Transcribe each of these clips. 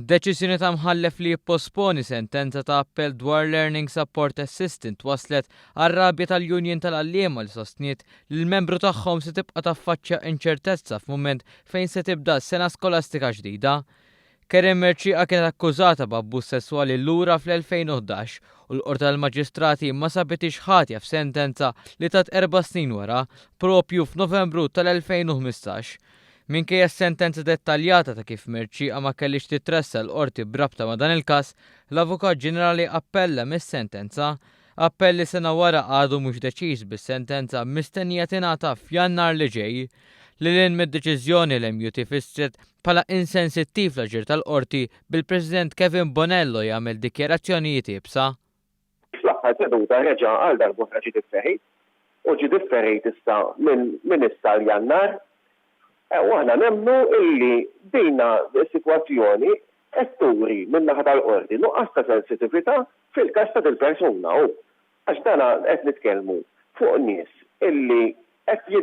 Deċiżjoni ta' mħallef li jipposponi sentenza ta' appell dwar Learning Support Assistant wasslet għar-rabja tal-Union tal-Għalliema li sostniet li l-membru tagħhom se tibqa' taffaċċja inċertezza f'mument fejn se tibda sena skolastika ġdida. Karen Mercieca kienet akkużata b'abbuż sesswali lura fl-2011 u l-Qorti tal-Maġistrati ma sabitix ħatja f'sentenza li tat erba' snin wara, proprju f'Novembru tal-2015. Minkejja s-sentenza dettaljata ta' kif Mercieca ma kellhiex titressaq l-Qorti b'rabta ma' dan il-każ, l-Avukat Ġenerali appella mis-sentenza. Appell li sena wara għadu mhux deċiż bis-sentenza mistennija tingħata f'Jannar li ġej. Lil hinn mid-deċiżjoni l-MUT fissret bħala insensittiv l-aġir tal-Qorti bil-President Kevin Bonello jagħmel dikjarazzjonijiet iebsa. Fl-aħħar seduta reġa' għal darb'oħra ġie differit u ġie differit issa minn issa għal Jannar. U aħna nemmnu illi dina s-sitwazzjoni qed turi min-naħa tal-Qorti nuqqas ta' sensitività fil-każ ta' dil-persuna u għax dana qed nitkellmu fuq nies illi qed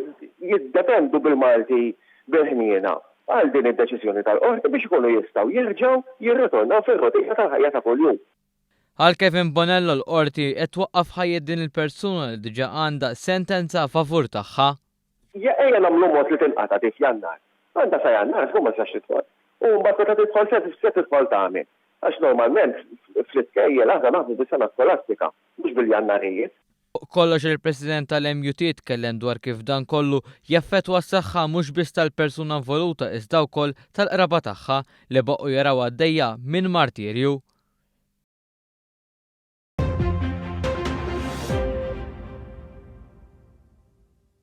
jiddependu bil-Malti bil-ħniena għal din id-deċiżjoni tal-Qorti biex ikunu jistgħu jerġgħu jirritornaw fir-rutina tal-ħajja ta' kuljum. Għal Kevin Bonello l-Qorti qed twaqqaf ħajjet din il-persuna li diġà għandha sentenza favur tagħha. Ejja nagħmlu mod li tinqata' di f'Jannar. Għandha sa Jannar żgur ma tistax tidħol. U mbagħad meta tidħol se tidħol tagħmel? Għax normalment fl-iskejjel aħna naħdmu bis-sena skolastika, mhux bil-Jannarijiet. Fuq kollox il-President tal-MUT tkellem dwar kif dan kollu jaffettwa s-saħħa mhux biss tal-persuna involuta iżda wkoll tal-qraba tagħha li baqgħu jarawha għaddejja minn martirju.